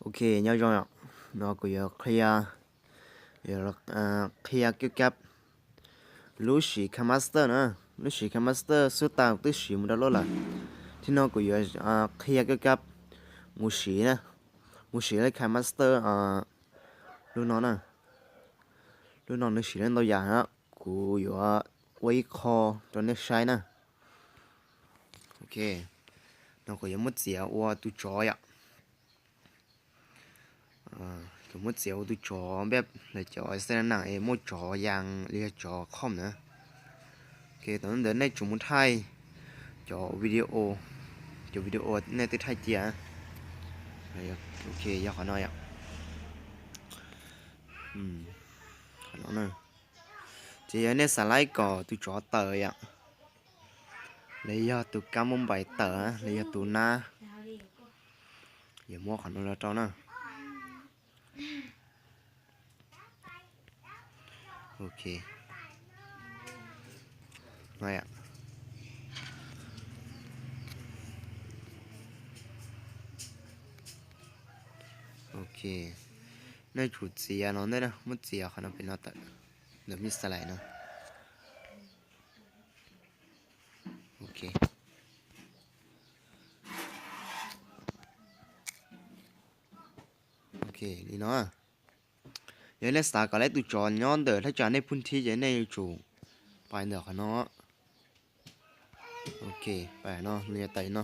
Ok, nyob zoo yom. No kuv yuav qhia, yuav qhia kiab kab lub siv KineMaster na, lub siv KineMaster xub tas twb siv mus rau loj lawm. Thiab no kuv yuav qhia kiab kab mus siv na, mus siv lub KineMaster lub no na. Lub no nws siv lawv ntau yam na, kuv yuav ua ib qho rau nej saib na. Ok, no kuv yuav muab txiav ua tus tsov yom. Kuv muab txiav ua tus tsov npaj lawv cov xab nam es muaj tsov yas li yog tsov qhoj na. Ok, tom ntawd nej tsum mus thaij cov video, cov video nej twb thaij cia. Ok, yog qhov no yom. Qhov no na. Ces yog nej xav laib kom tus tsov tawm yom, los yog tus kab mob npais tawm, los yog tus nab, yuav muab qhov no los rau na. Ok. Ok. Nej tsum txiav no ntej na, muab txiav qhov no pem no tawm, ntawm mi xas lais no. Ok. Ok, li no. Yog nej xav kom lawv tus tsov nyob ntawm thaj tsam nej phub thib ces nej yuav tsum pais ntawm qhov no. Ok, pais no, nws yuav tawm no,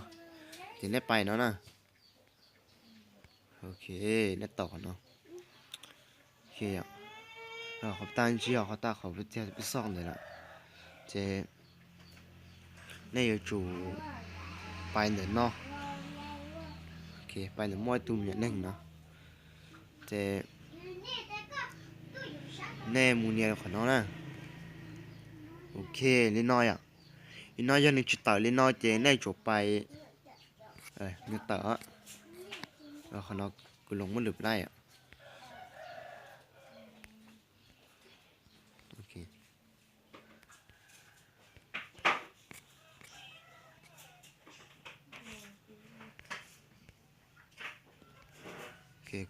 ces nej pais no na. Ok, nej tau qhov no. Qhov tag ntsig qhov tag qhov peb xoj ntawd lawm, ces nej yuav tsum pais ntawm no. Pais ntawm muaj ib tug me nyuam neeg no, ces nej mus nias qhov no na. Ok, li no yom. Li no yog nws tsis tawm li no ces nej tsum pais, nws tawm. Qhov no kuv los muab lwm laij.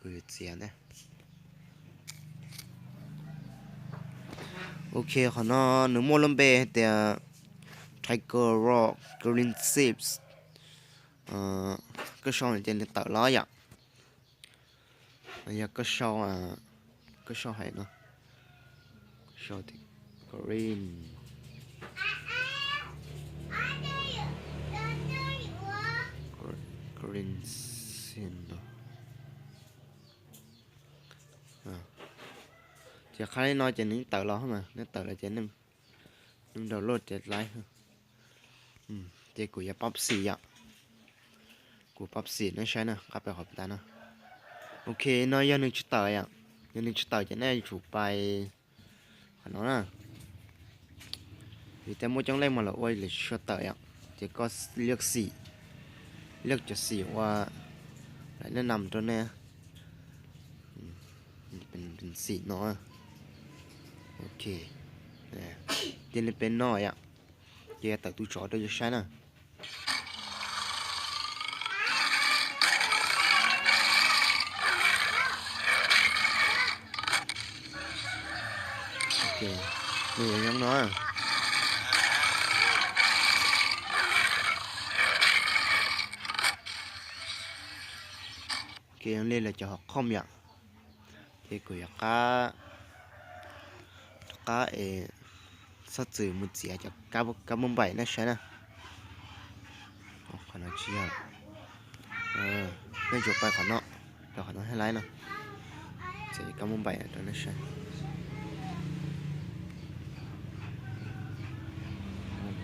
Kuv yuav txiav ntag. Ok, qhov no nws muaj lub npe hais tias Tiger Rock Green Chips. Koj sau no ces nws tawm los yom. Yog koj sau, koj sau hais no, sau tias green, green sin no. Ces qhab li no ces nws tawm los mas, nws tawm los ces nej download ces laib. Ces kuv yuav pab xim yom. Kuv pab xim nej saib na, qab pais qhov tas no. Ok, no yog nws tsis tawm yom. Yog nws tsis tawm ces nej yuav tsum pais qhov no na. Vim tias muaj coob leej mas lawv ua lawv tsis tshua tawm yom. Ces koj liaj xim, liaj cov xim ua lawv nej nam rau nej. Xim no. Ok, cia li pem no yom. Ces tawm tus tsov rau yus saib na. Nws yuav zoo no. Ces li lawv cov hom khoom yom. Ces kuv yuav qab, rov qab es txhob txwm mus txiav cov kab mob npaim nej saib na. Qhov no tsis yog, nej yuav pais qhov no, rau qhov no thiaj laib no. Txiav cov kab mob npaim rau nej saib.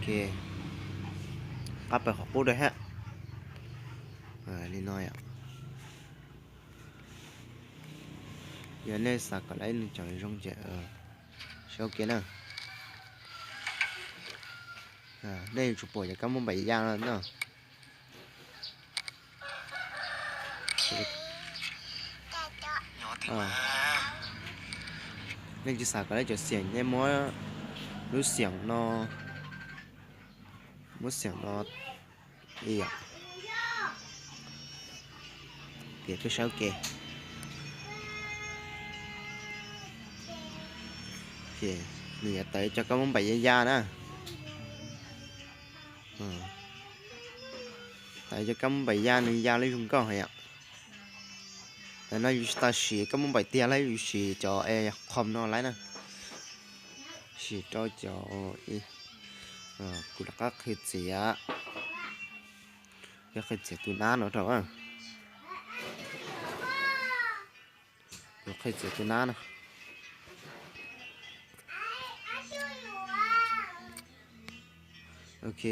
Ok, qab pais qhov qub rau hab. Li no yom. Yog nej xav kom lawv ib nws tseem zoo ces saib ua ke na. Nej yuav tsum pom cov kab mob npaim ya no na. Nej tsis xav kom lawv cov xiam, nej muab lub xiam no, muab xiam no li yom. Ces peb saib ua ke. Nws yuav tawm cov kab mob npaim ya ya na. Tawm cov kab mob npaim ya nws ya lawm zoo nkauj heev yom. Ntawm no yus tsis tas siv kab mob npaim tiag lawm, yus siv cov qhom no lawm na. Siv rau cov, kuv rov qab qhia txiav, qhia txiav tus nab no rau. Kuv qhia txiav tus nab no. Ok,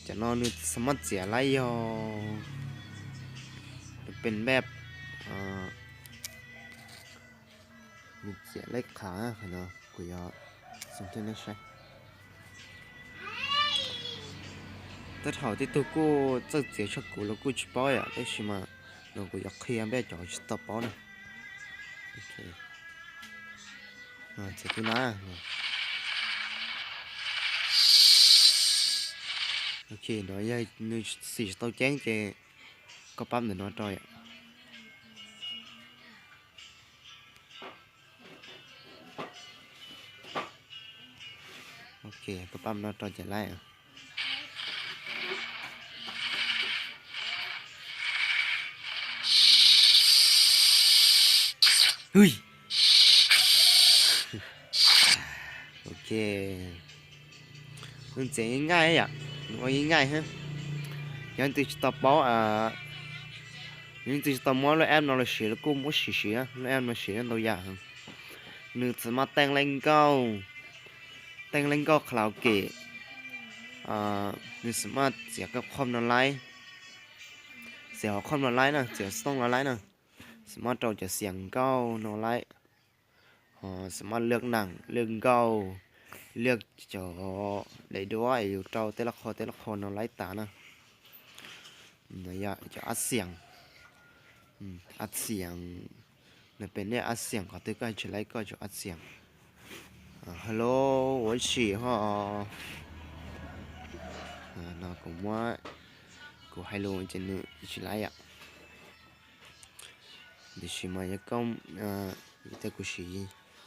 cov no nws xav maj txiav lawm yog pes npej, nws txiav lej qhav no, kuv yuav xoo thiab nej saib. Tej thaum tej tug kuj txawj txiav tshaj kuv los kuj tsis paub yom, tab sis mas no kuv yuav qhia npej cov tsis tau paub na. Txiav tus nab. Ok, no yog nws xim tsis tau ceeb ces koj pab ntawm no rau yom. Ok, koj pab no rau ces lawm. Ok, nws txiav yeej nqaij yom, nws ua yeej nqaij. Yog leej twg tsis tau paub, yog leej twg tsis tau muab lub app no los siv los kuj muab siv siv, lub app no siv ntau yam. Nws txawm maj teej lej nkauj, teej lej nkauj karaoke, nws txawm maj txiav kab qhom no lawm, txiav qhom no lawm na, txiav stooj no lawm na, txawm maj rau cov xiam nkauj no lawm. Ho txawm maj lwaj nees lwaj nkauj, lwaj cov daim duab es yus rau tej laj qhov tej laj qhov no lawm tas na. Cov ab xiam, ab xiam, nws pem nej ab xiam qhov twg koj tsis lawm koj cov ab xiam. Hello, ua tsi ho. No kuv muab, kuv hais lus ces nws tsis lawm yom. Tiam sis mas yog koj,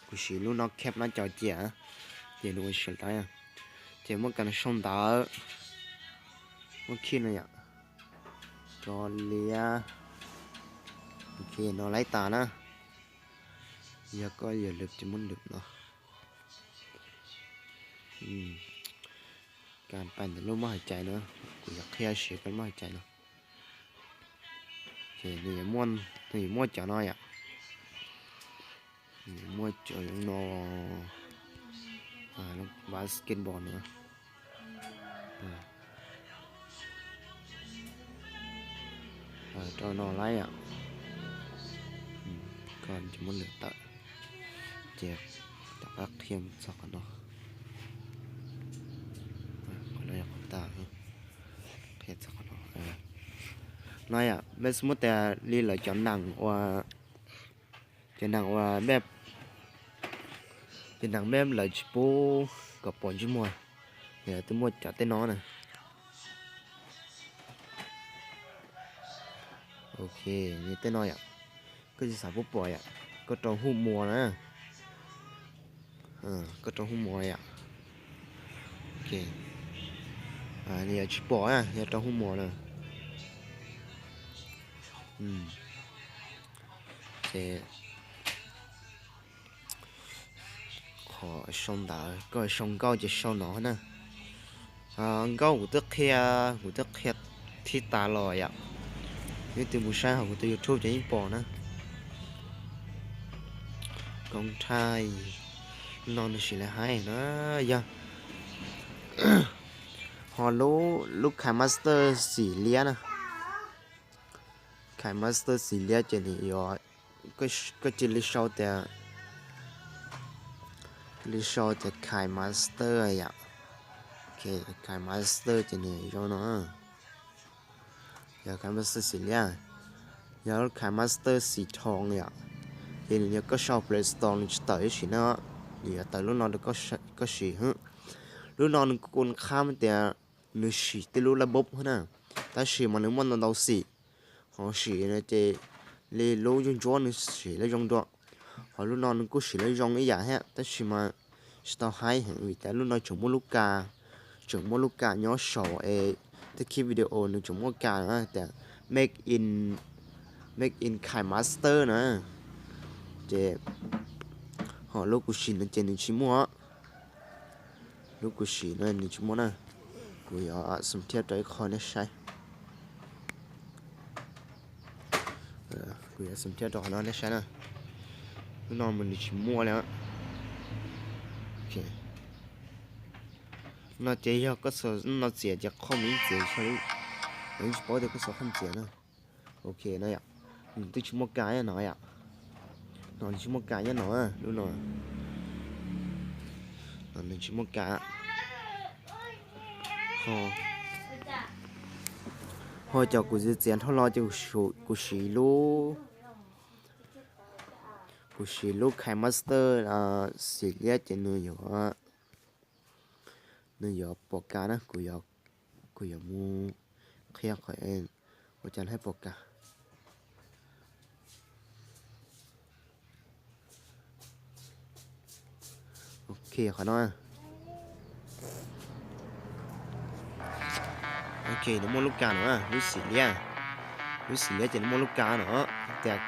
kuv siv lub no kheb no cov cia, ces nws ua tsis lawm. Ces muab kas sau ntawv, muab khij no yom, tso liab, no lawm tas na. Yog koj yuav lwm ces muab lwm no. Kas pais ntawm lub maj hais cai no, kuv yuav qhia siv koj lub maj hais cai no. Ces nws yuav muaj cov no yom. Nws yuav muaj cov no, basketball no. Rau no lawm yom. Koj muab lwm tawm, ces rov qab qhia txog qhov no. Qhov no yog qhov tas, qhia txog qhov no. No yom, peb xav muab tias li lawv cov nees ua, cov nees ua, cov nees npeb lawv tsis pub kom pom ntsej muag, yog twb muaj cov tej no na. Ok, tej no yom, koj tsis xav pub pom yom, koj rau hu mos na. Koj rau hu mos yom. Nws yuav tsis pom na, yog rau hu mos na. Ces qhov sau ntawv, koj sau nkauj ces sau no na. Nkauj kuv twb qhia, kuv twb qhia thib tas los yom. Leej twg mus saib hauv kuv tus YouTube ces yeej pom na. Koob thaij no nws siv li hais na, yog ho lub KineMaster xim liab na. KineMaster xim liab ces nws yuav, koj cia li sau tias, li sau tias KineMaster yom. KineMaster ces nws zoo no. Yog KineMaster xim liab, yog lub KineMaster xim dhoo yom. Ces nws yog koj sau Play Store nws tsis tawm ib sim no, nws yuav tawm lub no rau koj siv. Lub no nws kuj qhab tias nws siv tej lub lab bob na, tab sis mas nws muaj ntau ntau xim. Ho siv no ces li lub ntsuab ntsuab nws siv lawv zoo dua. Ho lub no nws kuj siv lawv zoo ib yam thiab, tab sis mas tsis tau haib heev vim tias lub no tseem muaj lub ka, tseem muaj lub ka nyob saud es tej clip video nws tseem muaj ka na tias make in, make in KineMaster na. Ces ho lub kuv siv no ces nws tsis muaj, lub kuv siv no nws tsis muaj na. Kuv yuav xum thiab rau ib qho nej saib. Kuv yuav xum thiab rau qhov no nej saib na. Lub no mas nws tsis muaj li. No ces yog koj xav no txiav ces qhov mus ib txiav, yeej tsis paub tias koj xav qhov txiav na. Ok no yom, nws twb tsis muaj ka nyob no yom. No nws tsis muaj ka nyob no, lub no, no nws tsis muaj ka. Ho cov kuv txiav txiav dhau los ces kuv siv lub, kuv siv lub KineMaster xim liab ces nws yuav, nws yuav pom ka na. Kuv yuav mus qhia qhov ua cas lawv pom ka. Ok qhov no, ok nws muaj lub ka no, lub xim liab, lub xim liab ces nws muaj lub ka no tias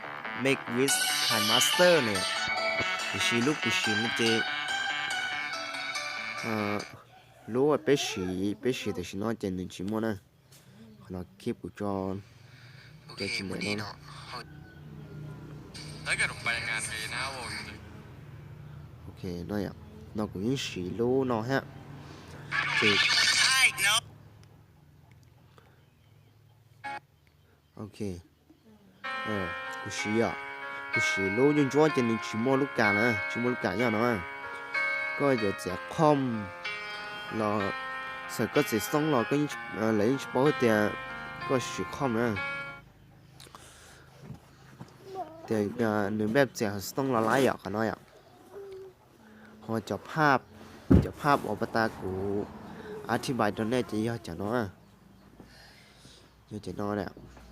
make with KineMaster na. Tiam sis lub kuv siv no ces lub peb siv, peb siv tam sim no ces nws tsis muaj na. Qhov no clip kuv tso, tso tsis ntev no. Ok no, no kuv yeej siv lub no thiab. Ces ok, kuv siv, kuv siv lub ntsuab ntsuab ces nws tsis muaj lub ka na, tsis muaj lub ka nyob no. Koj yuav txiav qhov los, txawm koj txiav xoob los lawv yeej tsis paub tias koj siv qhov na. Tias nws npaj txiav xoob los lawm yom, qhov no yom. Ho cov phaj, cov phaj uas pas tas kuv a thi npais rau nej ces yog cov no, yog cov no,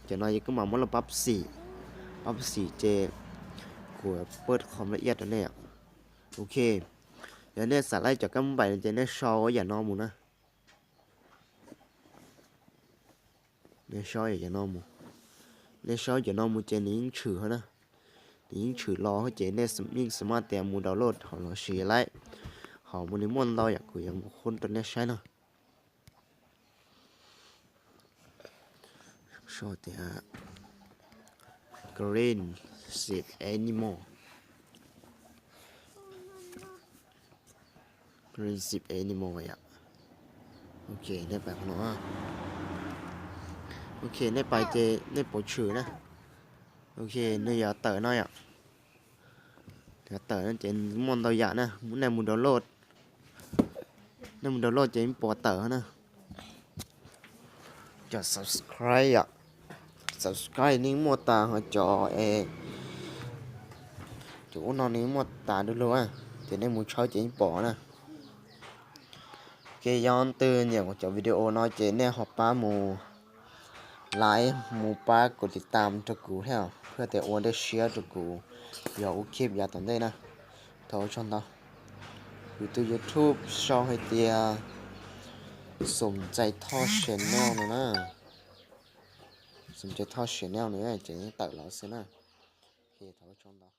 cov no yog koj mam muab los pab xim, pab xim ces kuv pab qhov la iaj rau nej. Ok, yog nej xav laib cov kab npais no ces nej sau yam no mus na. Nej sau yam no mus, nej sau yam no mus ces nws yeej tshwm na, nws yeej tshwm los ces nej yeej xav mas tias mus download hauv los sis laib, hauv mas nws muaj ntau yam, kuv yuav mus qhib rau nej saib no. Sau tias Green Sheep Animal, Green Sheep Animal yom. Ok, nej pais qhov no, ok nej pais ces nej pov tshwm na. Ok, nws yuav tawm no yom. Yuav tawm no ces muaj ntau yam na, nej mus download, nej mus download ces yeej pom tawm na. Cov subscribe yom, subscribe nej muaj tas ho cov, cov ub no nws muaj tas du lug, ces nej mus tshawb ces yeej pom na. Ces yog leej twg nyiam kuv cov video no ces nej ho pab mus like, mus pab kuv tiv tam rau kuv thiab, thiab tias ua dej siab rau kuv yog ua clip yav tom ntej na. Thov ua tsaug ntau. Kuv tus YouTube sau hais tias Xum Ntxais Thoj Channel no na. Xum Ntxais Thoj Channel no ces yeej tawm los xwb na. Ok, thov ua tsaug ntau.